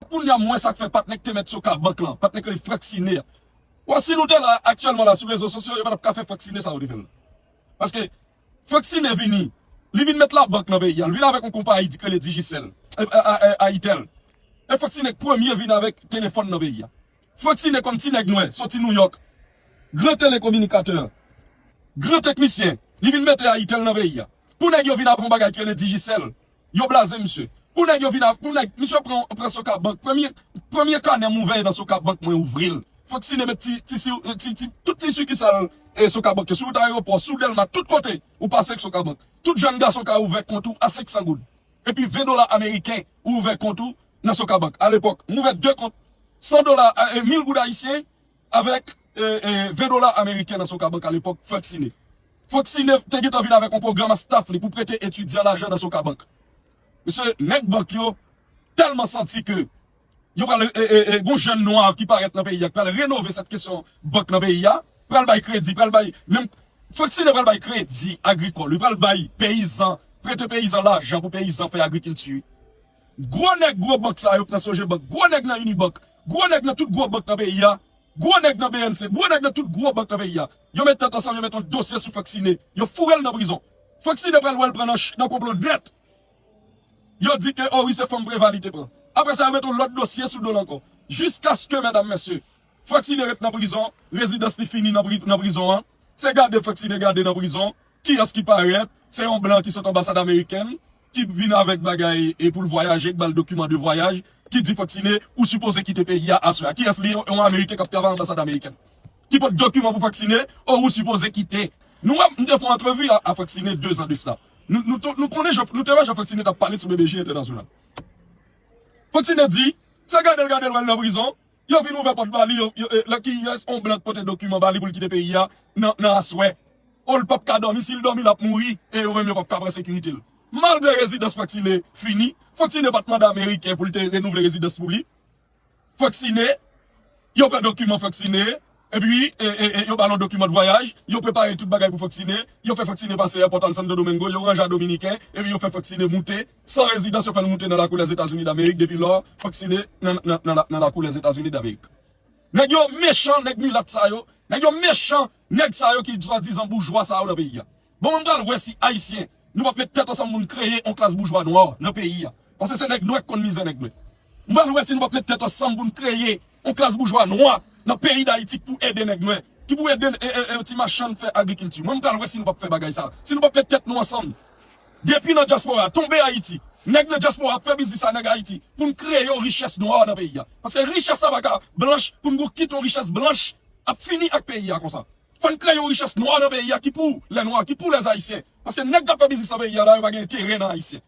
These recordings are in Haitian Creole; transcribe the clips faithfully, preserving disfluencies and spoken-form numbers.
Kounye a m wè sa k fè patnè k te mèt Sokabank lan, patnè k rele Frank Siné a. Wè, si nou te la aktyèlman la sou rezo sosyo, yo pa t ap ka fè Frank Siné sa yo te fè l la. Paske Frank Siné vini, li vin mèt labank nan peyi a, li vin avèk yon konpayi di k rele Digicel, e, a, a, a, Ayitel. E Frank Siné k premye vin avèk telefòn nan peyi a. Frank Siné kòm ti nèg nwè, soti Nouyòk, gran telekominikatè, gran teknisyen, li vin mete Ayitel nan peyi a. Pou nèg yo vin avè yon bagay ki rele Digicel, yo blaze misye. Pou nèg yo vin avè, pou nèg, misye pran, pran Sokabank. Premye, premye kanè m ouvè nan Sokabank, mwen ouvri l. Frank Siné met ti, ti, ti, ti, tout ti sikisal e Sokabank yo sou wout ayewopò, sou Dèlma, tout kote ou pase k Sokabank. Tout jèn gason ka ouvè kont ou a senk san goud. Epi ven dola ameriken, ou ouvè kont ou nan Sokabank. Alepòk, m ouvè de kont, san dola, e, mil goud ayisyen, avèk, e, e, ven dola ameriken nan Sokabank alepòk, Frank Siné. Frank Siné te gentan vin avèk yon pwogram a staff li pou prete etidyan lajan nan Sokabank. Mesye, nèg bank yo tèlman santi ke yo pral, e, e, e, gon jèn nwa ki parèt nan peyi a, ki pral renove sèt kesyon bank nan peyi a, pral bay kredi, pral bay, menm, Frank Siné pral bay kredi agrikòl, li pral bay peyizan, prete peyizan lajan pou peyizan fè agrikilti. Gwo nèg gwo bank sa yo k nan Sogebank, gwo nèg nan Unibank, gwo nèg nan tout gwo bank nan peyi a, gwo nèg nan B N C, gwo nèg nan tout gwo bank nan peyi a. Yo met tèt ansanm, yo met yon dosye sou Frank Siné, yo foure l nan prizon. Frank Siné pral wè l pran nan, nan konplo nèt. Yo di ke, o wi, se fanm Preval li te pran. Apre sa, yo met yon lòt dosye sou do l ankò. Jiskaske, medam, mesye, Frank Siné ret nan prizon, rezidans li fini nan pri-, nan prizon an. Se gade Frank Siné gade nan prizon. Kiyès ki parèt? Se yon blan ki sot anbasad amerikèn, ki vin avèk bagay e pou l vwayaje, k ba l dokiman de vwayaj, ki di Frank Siné, ou sipoze kite peyi a aswè a. Kiyès li? Yon, yon ameriken k ap travay anbasad amerikèn. Ki pot dokiman pou Frank Siné, o, ou sipoze kite. Nou wè, m te fè yon antrevi a, a Frank Siné de zan de sila. Nou, nou, nou konnen jan, nou te wè jan Frank Siné t ap pale sou B B J entènasyonal. Frank Siné di, se gade l, gade l, wè l nan prizon. Yo vin ouvè pòt ba li, yo, yo, e, lè kiyès, on blan k pote dokiman ba li pou l kite peyi a nan, nan aswè. O, l p ap ka dòmi, si l dòmi, l ap mouri, e yo menm yo p ap ka pran sekirite l. Malgre rezidans Frank Siné fini, Frank Siné pa t mande ameriken pou l te renouvle rezidans pou li. Frank Siné, yo pran dokiman Frank Siné, epi, e, e, e, yo ba l yon dokiman de vwayaj, yo prepare tout bagay pou Frank Siné, yo fè Frank Siné pase èpòt al Santo Domingo, yo ranje a Dominiken, epi yo fè Frank Siné moute, san rezidans, yo fè l moute nan lakou Lèzetazini Damerik, depi lò, Frank Siné nan, nan, nan, la- nan lakou Lèzetazini Damerik. Nèg yo mechan, nèg milat sa yo, nèg yo mechan, nèg sa yo ki swadizan boujwa sa yo nan peyi a. Bon, mwen pral wè si Ayisyen, nou p ap met tèt ansanm pou n kreye yon klas boujwa nwa nan peyi a. Paske se nèg nwè k konn mizè nèg nwè. Mwen pral wè si nou p ap met tèt ansanm pou n kreye yon klas boujwa nwa nan peyi Dayiti ki pou ede nèg nwè, ki pou ede, e, e, e, ti machann fè agrikilti. Mwen, mwen pral wè si nou p ap fè bagay sa. Si nou p ap met tèt nou ansanm. Depi nan dyaspora, tonbe Ayiti. Nèg nan dyaspora ap fè biznis a nèg Ayiti pou n kreye yon richès nwa nan peyi a. Paske richès la pa ka blanch pou n gon kit yon richès blanch ap fini ak peyi a konsa. Fò n kreye yon richès nwa nan peyi a ki pou lè nwa, ki pou lèzayisyen. Paske nèg k ap fè biznis nan peyi a la, yo pa gen enterè nan ayisyen.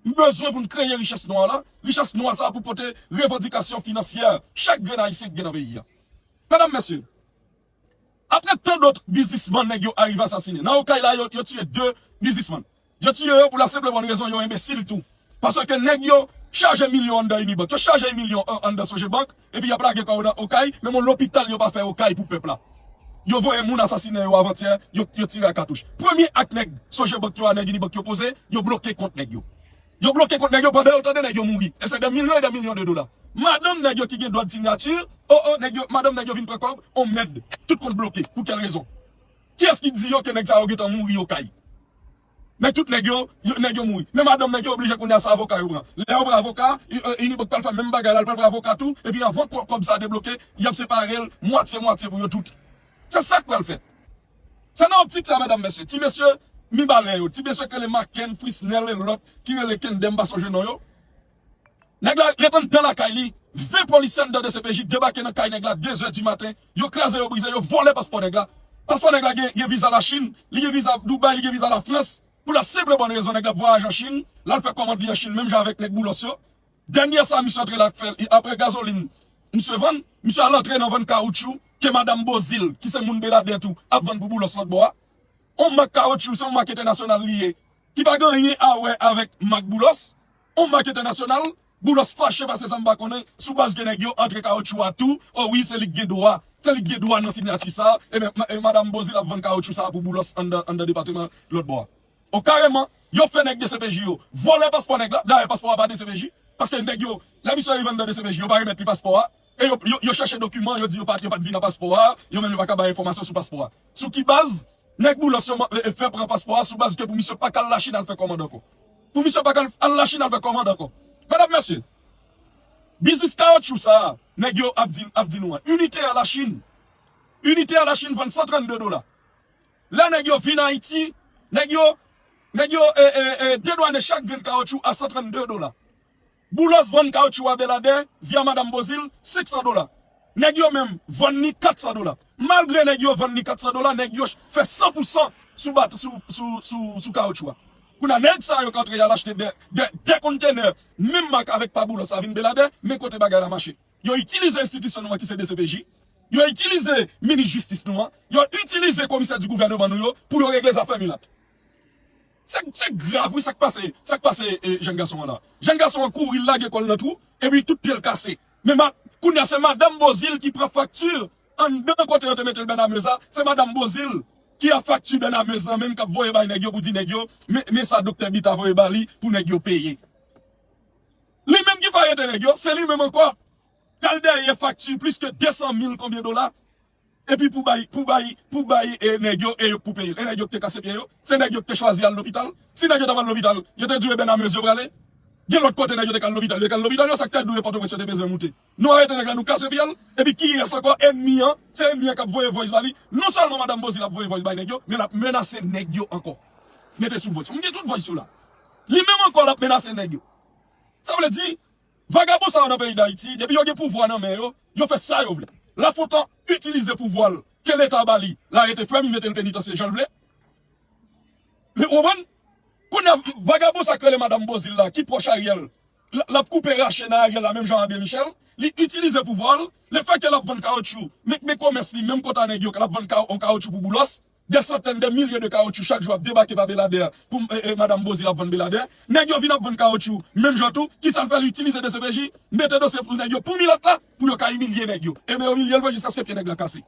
M bezwen pou n kreye richès nwa la. Richès nwa sa pou pote revandikasyon finansyè chak grenn ayisyen ki gen nan peyi a. Medam, mesye, apre tan dòt biznismann nèg yo arive asasinen. Nan Okay la, yo, yo tiye de biznismann. Yo tiye yo pou la senp e bòn rezon yo enbesil tou. Paske nèg yo chaje milyon anndan Unibank. Yo chaje milyon an- anndan Sogebank. Epi y ap lage kò yo nan Okay. Menm yon lopital yo pa fè Okay pou pèp la. Yo voye moun asasinen yo avantyè. Yo, yo tire a katouch. Premye ak nèg Sogebank yo a nèg Unibank yo poze, yo bloke kont nèg yo. Yo bloke kont nèg yo pandan yo tande nèg yo mouri. E se de milyon e de milyon de dola. Madanm nèg yo ki gen dwòd sinyati, o, o, nèg yo, madanm nèg yo vin pran kòb, on mèd. Tout kont bloke. Pou kèl rezon? Kiyès ki di yo ke nèg sa yo gentan mouri Okay? Men tout nèg yo, yo, nèg yo mouri. Men madanm nèg yo oblije kounye a se avoka yo pran. Lè yo pran avoka, i- e, Unibank pral fè menm bagay la, l pral pran avoka tou, epi anvan kò- kòb sa debloke, y ap separe l mwatye mwatye pou yo tout. Se sa k pral fèt. Se nan optik sa, medam, mesye, ti mesye Mibalè yo, ti mesye k rele Maken, Frisnel e lòt ki rele Kendè, m pa sonje non yo. Nèg la ret anndan lakay li, ven polisye anndan D C P J debake nan kay nèg la de zè di maten, yo kraze, yo brize, yo vòlè paspò nèg la. Paspò nèg la gen, gen viza Lachin, li gen viza Dubai, li gen viza Lafrans. Pou la senp e bòn rezon, nèg la ap vwayaje an Chin, l al fè kòmand li an Chin, menm jan avèk nèg Boulos yo. Dènye sa misye antre la k fè, apre gazolin misye vann, misye al antre nan vann kawoutchou ke madanm Bozil, ki se moun Beladè tou, ap vann pou Boulos lòt bò a. On mak kawoutchou, se on mak entènasyonal li ye, ki pa gen anyen a wè avèk mak Boulos. On mak entènasyonal, Boulos fache paske sa m pa konnen, sou baz ke nèg yo antre kawoutchou a tou, o wi, se li k gen dwa, se li k gen dwa nan sinyati sa, e men, ma- e madanm Bozil ap vann kawoutchou sa pou Boulos anndan, anndan depatman lòt bò a. O kareman, yo fè nèg D C P J yo vòlè paspò nèg la, dayè paspò a pa D C P J, Paske nèg yo, lè misye rive anndan D C P J, yo pa remèt li paspò a. E yo, yo, yo chèche dokiman, yo di yo pa, yo pa t vin ak paspò a. Yo menm yo pa ka bay enfòmasyon sou paspò a. Sou ki baz nèg Boulos yo man- e fè pran paspò a sou baz ke pou misye pa ka al Lachin al fè kòmand ankò? Pou misye pa ka al Lachin al fè kòmand ankò? Medam, mesye, biznis kawotchou sa a, nèg yo ap di, ap di nou an. Inite a Lachin. Inite a Lachin vann san trannde dola. Lè nèg yo vin Ayiti, nèg yo, nèg yo e, e, e, dedwane chak grenn kawotchou a san trannde dola. Boulos vann kawotchou a Beladè via Madanm Bozil senk san dola. Nèg yo menm vann li kat san dola. Malgre nèg yo vann li kat san dola, nèg yo fè san pou san sou bat sou, sou, sou, sou kawotchou a. Kounye a nèg sa yo k antre y al achte de, de, de kontenè menm mak avèk pa Boulos la vin Beladè, men kote bagay la mache. Yo itilize enstitisyon nou an ki se D C P J. Yo itilize minis jistis nou an. Yo itilize komisè di gouvènman nou yo pou yo regle zafè milat. Se, se grav wi sa k pase, sa k pase e, jèn gason an la. Jèn gason an kouri, l lage kò l nan twou, epi tout pye l kase. Men ma, kounye a se madanm Bozil ki pran fakti anndan kote yo te mete l bènamez la. Se madanm Bozil ki ap fakti bènamez lan menm k ap voye bay nèg yo pou di nèg yo, men, men sa doktè Bita voye ba li pou nèg yo peye. Li menm ki fè arete nèg yo, se li menm ankò k al dèyè fakti plis ke de san mil konbyen dola, epi pou bay, pou bay, pou bay e nèg yo, e yo k pou peye l. E nèg yo k te kase pye yo, se nèg yo k te chwazi al lopital. Si nèg yo t ap al lopital, yo te di w e bènamez yo prale. Gen lòt kote nèg yo te ka al lopital, yo te ka al lopital, yo sa k te di w e Pòtoprens yo te bezwen moute. Nou arete nèg la, nou kase pye l, epi kiyès ankò? Ennmi an, se ennmi an k ap voye voice ba li. Non sèlman madanm Bozil ap voye voice bay nèg yo, men l ap menase nèg yo ankò. Mete sou voice. M gen tout voice yo la. Li menm ankò l ap menase nèg yo. Sa vle di, vagabon sa yo nan peyi Dayiti, depi yo gen pouvwa nan men yo, yo fè sa yo vle. Lafontan itilize pouvwa l ke Leta ba li, l arete frè m, li mete l penitansye jan l vle. Li konprann? Kounye a, vagabon sa k rele madanm Bozil la, ki pwòch Ariel, l, l ap koupe rache nan Ariel la, menm jan André Michel, li itilize pouvwa l, lefètke l ap vann kawotchou, men, men komès li, menm kota nèg yo, l ap vann kawo-, on kawotchou pou Boulos, de santèn de milye de kawotchou chak jou ap debake pa Beladè pou, e, e, madanm Bozil ap vann Beladè. Nèg yo vin ap vann kawotchou, menm jan tou, kisa l fè? L itilize D C P J, mete dosye pou nèg yo, pou milat la, pou yo ka imilye nèg yo. Ebyen, yo imilye l vre jiskaske pye nèg la kase.